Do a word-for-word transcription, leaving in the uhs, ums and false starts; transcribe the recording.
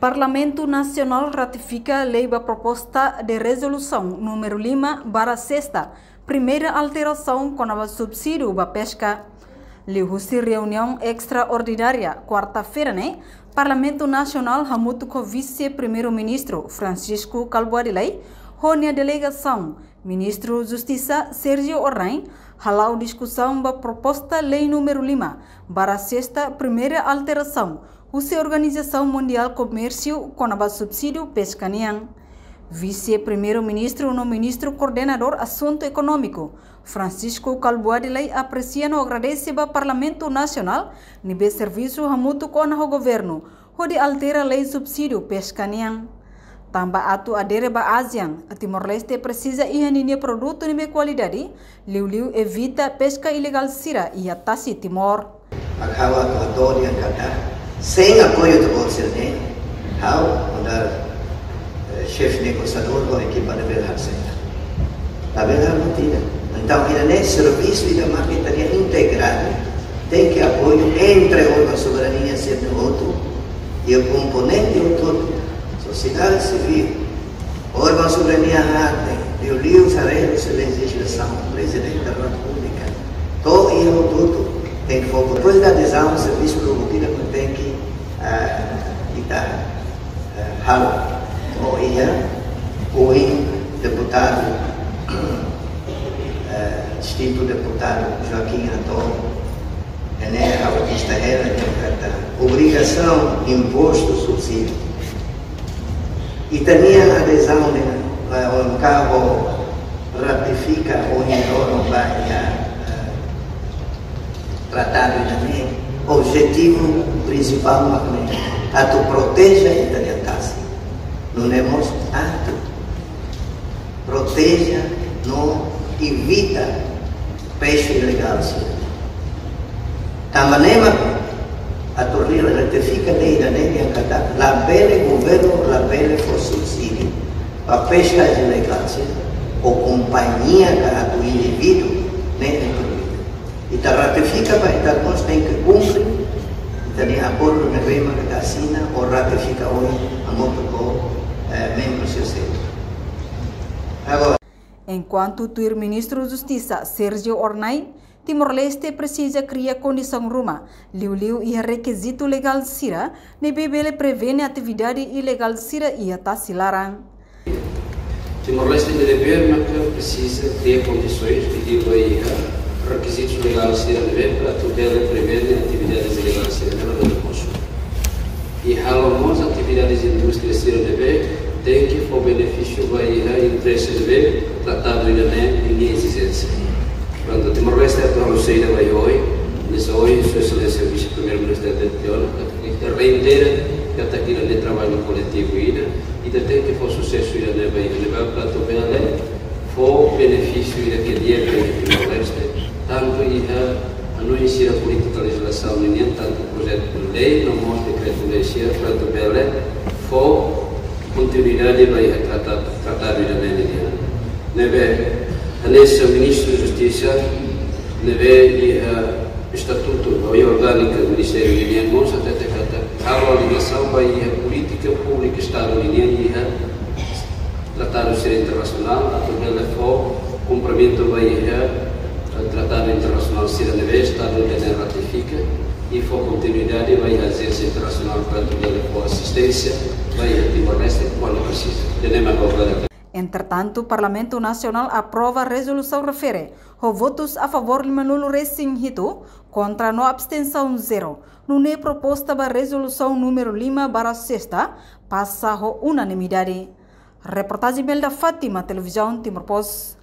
Parlamentu Nasionál ratifika lei ba proposta de rezolusaun númeru lima barra sesta, primeira alterasaun kona-ba subsídiu ba peska. Liuhusi reuniaun estraordinária kuarta-feira ne'e, Parlamentu Nasionál hamutuk ho Vise-Primeiru-Ministru Francisco Kalbuadi Lay ho nia delegasaun, Ministru Justisa Sérgio Hornai, hala'o diskusaun ba proposta lei númeru lima barra sesta, primeira alterasaun, husi Organizasaun Mundiál Komérsiu kona-ba subsídiu peska nian. Vise-Primeiru-Ministru no Ministru Koordenadór Asuntu Ekonómiku, Francisco Kalbuadi Lay, apresia no agradese ba Parlamentu Nasionál ne'ebé servisu hamutuk ona ho governu hodi altera lei subsídiu peska nian. Tanba atu adere ba ASEAN, Timor-Leste presiza iha ninia produtu ne'ebé kualidade, liuliu evita peska ilegál sira iha tasi Timor. Mak ha'u atu hato'o dehan katak, sein apoiu ita-boot sira-ne'e, ha'u nu'udar, eh, xefe negosiadór ho ekipa ne'ebé ha'u senta, labele halo buat ida. Entaun, ida-ne'e servisu ida mak ita-nia integrál, tenke apoiu entre órgaun soberania sira-ne'e hotu, i komponente hotu, sosiedade sivíl, órgaun soberania haat, liuliu sarei husi lejizlasaun, Prezidente da Repúblika, to'o iha hotu-hotu, tenke fó, depois da adezaun, servisu produtivu tenke, ah, ita, eh, halo. To'o iha, ohin deputadu, eh, distintu deputadu Joaquim António, ne'e ha'u hatete hela dehan katak obrigasaun impostu subsídiu. Ita-nia adezaun ne'e, eh, OMK ho ratifika ohin loron ba iha, eh, tratadu ida-ne'e, objetivu prinsipál mak ne'e, atu proteje ita-nia tasi. Nune'e mós atu proteje no evita peska ilegál sira. Tanba ne'e mak atu ri-, ratifika lei ida-ne'e dehan katak labele, governu labele fó subsídiu ba peska ilegál sira, ou kompañia ka atu indivíduu ne'e permite. Ita ratifika, ba ita mós tenke kumpre ita-nia akordu ne'ebé mak ita asina ou ratifika ohin hamutuk ho, eh, membru sira seluk. Agora, enkuantu tuir Ministru Justisa Sérgio Hornai, Timor-Leste presiza kria kondisaun ruma, liuliu iha rekizitu legál sira, ne'ebé bele prevene atividade ilegál sira iha tasi laran. Timor-Leste nia devér mak presiza kria kondisoens, liuliu ba iha rekizitus legál sira ne'ebé para atu bele prevene atividades ilegais sira ne'ebé ba konsumu. I halo mós atividades indústria sira ne'ebé tenke fó benefísiu ba iha interese ne'ebé tratadu ida-ne'e nia ezijénsia. Prontu, Timor-Leste atu halo saida ba iha oin, nessa oin, Sua Exelénsia Vise-Primeiru-Ministru atu hatete ona, katak ita reitera katak ida-ne'e traballu koletivu ida, ita tenke fó susesu ida-ne'e ba iha ne'ebá para atu bele fó benefísiu ida ke di'ak ba iha Timor-Leste, tantu iha hanoin sira polítika lejizlasaun ninian, tantu projetu lei no mós dekretu-lei sira, para atu bele fó kontinuidade ba iha tratadu, tratadu ida-ne'e nian. Ne'ebé, hanesan Ministru Justisa ne'ebé iha estatutu ou iha orgánika ministériu ninian mós hatete katak halo aliñasaun ba iha polítika públika Estadu ninian iha tratadu sira internasionál, atu bele fó kumprimentu ba iha, eh, tratadu internasionál sira ne'ebé Estadu ida-ne'e ratifika, i fó kontinuidade ba iha ajénsia internasionál para atu bele fó asisténsia ba iha Timor-Leste kuandu presiza. Ida-ne'e mak ha'u hato'o. Entretantu, Parlamentu Nasionál aprova rezolusaun refere ho votus a favór limanulu-resin-hitu, kontra no abstensaun zero. Nune'e proposta ba rezolusaun númeru lima barra sesta pasa ho unanimidade. Reportajen Imelda Fátima, Televizaun Timor Post.